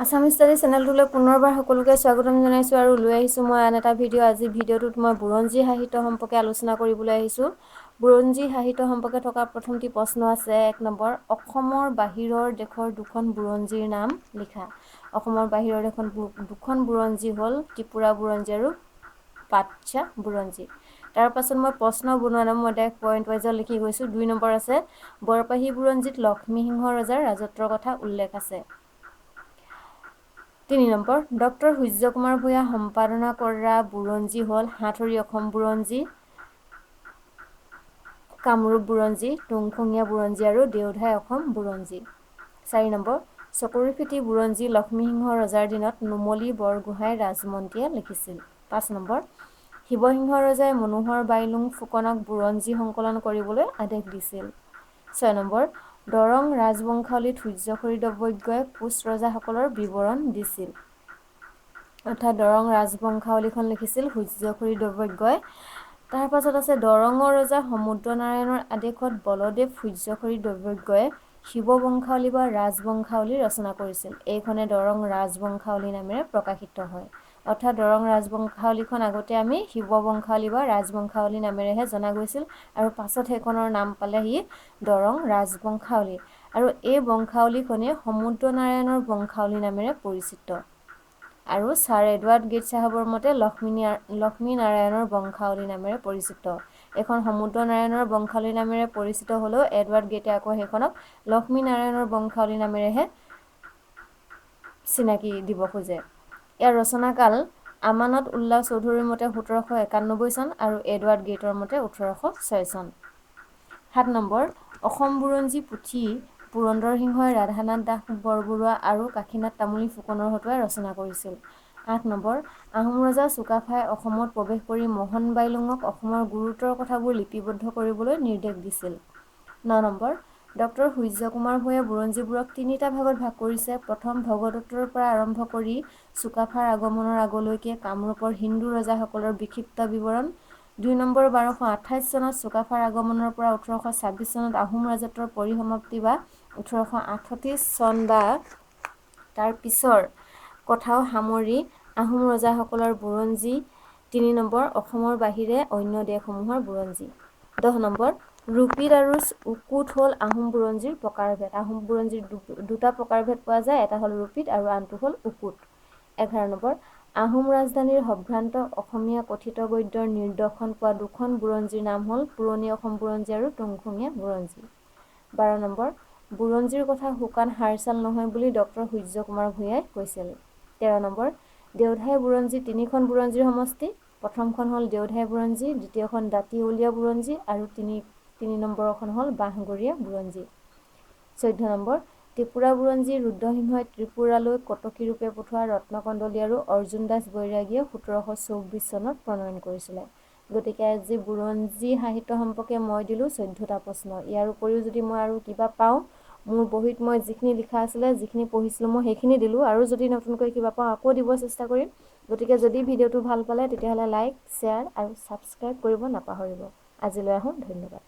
Assam study চেনেলটোলৈ পুনৰবাৰ সকলোকে স্বাগতম জনাইছোঁ আৰু লৈ আহিছোঁ মই আন এটা ভিডিঅ'। আজি ভিডিঅ'টোত মই বুৰঞ্জী সাহিত্য সম্পৰ্কে আলোচনা কৰিবলৈ আহিছোঁ। বুৰঞ্জী সাহিত্য সম্পৰ্কে থকা প্ৰথমটি প্ৰশ্ন আছে 1 নম্বৰ, অসমৰ বাহিৰৰ দেশৰ দুখন বুৰঞ্জীৰ নাম লিখা। অসমৰ বাহিৰৰ দেশৰ দুখন বুৰঞ্জী হ'ল ত্ৰিপুৰা বুৰঞ্জী আৰু পাটছা বুৰঞ্জী। তাৰ পাছত মই প্ৰশ্ন বনোৱা নাই, মই ডাইৰেক্ট পইণ্ট ৱাইজত লিখি গৈছোঁ। 2 নম্বৰ আছে, বৰপাহী বুৰঞ্জীত লক্ষ্মীসিংহ ৰজাৰ ৰাজত্বৰ কথা উল্লেখ আছে। 3 নম্বৰ, ডক্টৰ সূৰ্যকুমাৰ ভূঞা সম্পাদনা কৰা বুৰঞ্জী হ'ল সাঁথৰি অসম বুৰঞ্জী, কামৰূপ বুৰঞ্জী, তুংখুঙীয়া বুৰঞ্জী আৰু দেওধাই অসম বুৰঞ্জী। 4 নম্বৰ, চকৰিফেটি বুৰঞ্জী লক্ষ্মীসিংহ ৰজাৰ দিনত নুমলী বৰগোহাঁই ৰাজমন্ত্ৰীয়ে লিখিছিল। 5 নম্বৰ, শিৱসিংহ ৰজাই মনোহৰ বাইলুং ফুকনক বুৰঞ্জী সংকলন কৰিবলৈ আদেশ দিছিল। 6 নম্বৰ, দৰং ৰাজবংশাৱলীত সূৰ্যখৰী দৈৱজ্ঞই কোচ ৰজাসকলৰ বিৱৰণ দিছিল। অৰ্থাৎ দৰং ৰাজবংশাৱলীখন লিখিছিল সূৰ্যখৰী দৈৱজ্ঞই। তাৰ পাছত আছে দৰঙৰ ৰজা সমুদ্ৰনাৰায়ণৰ আদেশত বলদেৱ সূৰ্যখৰী দৈৱজ্ঞই শিৱ বংশাৱলী বা ৰাজবংশাৱলী ৰচনা কৰিছিল। এইখনে দৰং ৰাজবংশাৱলী নামেৰে প্ৰকাশিত হয়। অৰ্থাৎ দৰং ৰাজবংশাৱলীখন আগতে আমি শিৱ বংশাৱলী বা ৰাজবংশাৱলী নামেৰেহে জনা গৈছিল আৰু পাছত সেইখনৰ নাম পালে সি দৰং ৰাজবংশাৱলী। আৰু এই বংশাৱলীখনেই সমুদ্ৰনাৰায়ণৰ বংশাৱলী নামেৰে পৰিচিত। আৰু ছাৰ এডৱাৰ্ড গেট চাহাবৰ মতে লক্ষ্মীনাৰায়ণৰ বংশাৱলী নামেৰে পৰিচিত। এইখন সমুদ্ৰনাৰায়ণৰ বংশাৱলী নামেৰে পৰিচিত হ'লেও এডৱাৰ্ড গেটে আকৌ সেইখনক লক্ষ্মীনাৰায়ণৰ বংশাৱলী নামেৰেহে চিনাকি দিব খোজে। ইয়াৰ ৰচনাকাল আমানত উল্লাহ চৌধুৰীৰ মতে 1791 চন আৰু এডৱাৰ্ড গেটৰ মতে 1806 চন। 7 নম্বৰ, অসম বুৰঞ্জী পুথি পুৰন্দৰ সিংহই ৰাধানাথ দাস বৰবৰুৱা আৰু কাশীনাথ তামুলী ফুকনৰ হতুৱাই ৰচনা কৰিছিল। 8 নম্বৰ, আহোম ৰজা চুকাফাই অসমত প্ৰৱেশ কৰি মোহন বাইলুঙক অসমৰ গুৰুতৰ কথাবোৰ লিপিবদ্ধ কৰিবলৈ নিৰ্দেশ দিছিল। 9 নম্বৰ, ডক্টৰ সূৰ্যকুমাৰ ভূঞাই বুৰঞ্জীবোৰক 3টা ভাগত ভাগ কৰিছে। প্ৰথম, ভগদত্তৰ পৰা আৰম্ভ কৰি চুকাফাৰ আগমনৰ আগলৈকে কামৰূপৰ হিন্দু ৰজাসকলৰ বিক্ষিপ্ত বিৱৰণ। 2 নম্বৰ, 1228 চনত চুকাফাৰ আগমনৰ পৰা 1826 চনত আহোম ৰাজত্বৰ পৰিসমাপ্তি বা 1838 চন বা তাৰ পিছৰ কথাও সামৰি আহোম ৰজাসকলৰ বুৰঞ্জী। 3 নম্বৰ, অসমৰ বাহিৰে অন্য দেশসমূহৰ বুৰঞ্জী। 10 নম্বৰ, ৰূপিত আৰু উকুত হ'ল আহোম বুৰঞ্জীৰ প্ৰকাৰভেদ। আহোম বুৰঞ্জীৰ দুটা প্ৰকাৰভেদ পোৱা যায়, এটা হ'ল ৰূপিত আৰু আনটো হ'ল উকুত। 11 নম্বৰ, আহোম ৰাজধানীৰ সম্ভ্ৰান্ত অসমীয়া কথিত গদ্যৰ নিদৰ্শন পোৱা দুখন বুৰঞ্জীৰ নাম হ'ল পুৰণি অসম বুৰঞ্জী আৰু তুংখুঙীয়া বুৰঞ্জী। 12 নম্বৰ, বুৰঞ্জীৰ কথা শুকান হাড়চাল নহয় বুলি ডক্টৰ সূৰ্যকুমাৰ ভূঞাই কৈছিল। 13 নম্বৰ, দেওধাই বুৰঞ্জী 3খন বুৰঞ্জীৰ সমষ্টি। প্ৰথমখন হ'ল দেওধাই বুৰঞ্জী, দ্বিতীয়খন দাঁতিউলীয়া বুৰঞ্জী আৰু 3 নম্বৰখন হ'ল বাঁহগড়ীয়া বুৰঞ্জী। 14 নম্বৰ, ত্ৰিপুৰা বুৰঞ্জী ৰুদ্ৰসিংহই ত্ৰিপুৰালৈ কটকী ৰূপে পঠোৱা ৰত্নকন্দলী আৰু অৰ্জুন দাস বৈৰাগীয়ে 1724 চনত প্ৰণয়ন কৰিছিলে। গতিকে আজি বুৰঞ্জী সাহিত্য সম্পৰ্কে মই দিলোঁ 14টা প্ৰশ্ন। ইয়াৰ উপৰিও যদি মই আৰু কিবা পাওঁ, মোৰ বহীত মই যিখিনি লিখা আছিলে, যিখিনি পঢ়িছিলোঁ মই সেইখিনি দিলোঁ, আৰু যদি নতুনকৈ কিবা পাওঁ আকৌ দিব চেষ্টা কৰিম। গতিকে যদি ভিডিঅ'টো ভাল পালে তেতিয়াহ'লে লাইক, শ্বেয়াৰ আৰু ছাবস্ক্ৰাইব কৰিব নাপাহৰিব। আজিলৈ আহোঁ, ধন্যবাদ।